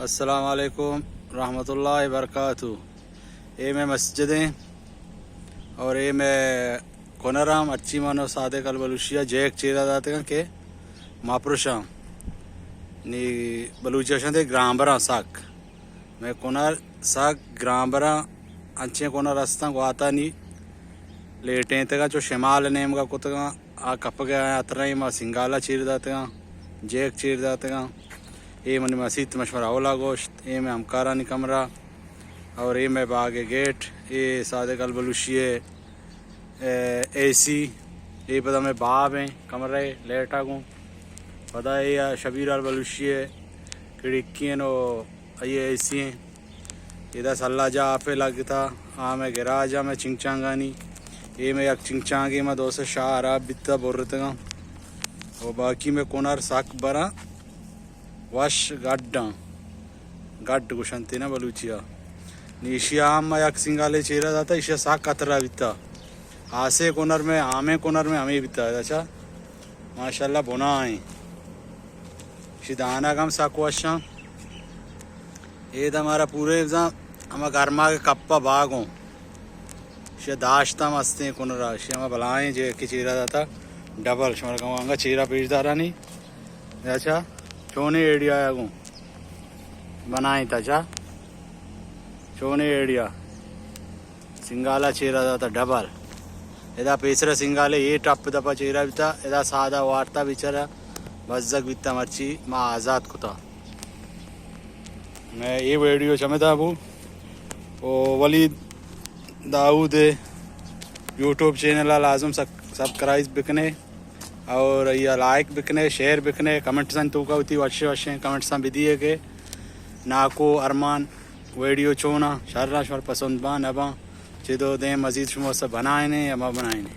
السلام علیکم رحمت اللہ وبرکاتہ۔ اے مئے مسجد ایں اور اے مئے کنر ایں۔ مرچی من و صادق البلوشی ءَ جیک چیرا داتگاں کہ ما پروشاں۔ نی بلوچی ءَ گوشنت گرانبراں سک۔ مئے کنر سک گرانبراں، انچیں کنر استاں گواتانی لیٹینتگاں، چو شمال نیمگا کتگاں۔ آ کپگ ءَ آیاں، ترا اے ما سنگالا چیر داتگاں، جیک چیر داتگاں۔ اے منی مسیت، من شمارا اولا گوشت، اے مئے ہمکارانی کمرہ اور اے مئے باگ ءِ گیٹ، اے صادق البلوشی ءِ، اے، اے سی، اے پدا مئے باب ایں کمرہ ءِ لیٹ ءَ گوں۔ پدا اے شبیر البلوشی ءِ کھڑکی ایں و آئی ءِ اے سی ایں۔ ادا سلاجاہ آپ ءَ لگتا، آ مئے گراج ءَ مئے چنگچانگانی۔ اے مئے یک چنگچانگے، ما دو سے شاہ ہراب بیتا، برتگاں۔ و باقی مئے کنر سک براں، وش گڈاں۔ گڈ گوشنت نا بلوچی ءَ۔ نی ایشی ءَ ہم ما یک سنگالے چیرا داتا، ایشی ءَ سک خطرہ بیتا۔ آسے کنر مئے، آمیں کنر مئے ہمے بیتا، اچھا۔ ماشاءاللہ بنا ایں۔ ایشی دانگ ہم سک وشاں۔ اے دا مارا پورے بزاں ہما گرماگ کپا باگوں۔ ایشی داشت ہم استیں کنرا، ایشی ہما بلائیں جیکے چیرا داتا ڈبل، شمارا کمو انگا چیرا پیش دارانی۔ اچھا، چونیں ایڈیا آیا گوں بنائیں تا چا؟ چونیں ایڈیا؟ سنگالا چیرا داتا ڈبل۔ ادا پیسرا سنگالے اے ٹپ دپا چیرا بیتا، ادا سادہ وارتا بیچارہ بزگ بیتا، مرچی ما آزاد کتا۔ مئے اے ویڈیو چمدا بو۔ او ولید داؤد یوٹیوب چینل ءَ لازم سک-، سبسکرائب بکنے اور یا لائک بکنے، شیئر بکنے، کمنٹساں توکا وتی وشیں وشیں کمنٹساں بدیے کہ ناکو ارمان ویڈیو چونا شراں، شمار پسند باں نہ باں، چدو دیم مزید شما سب بنائینے یا ما بنائینے۔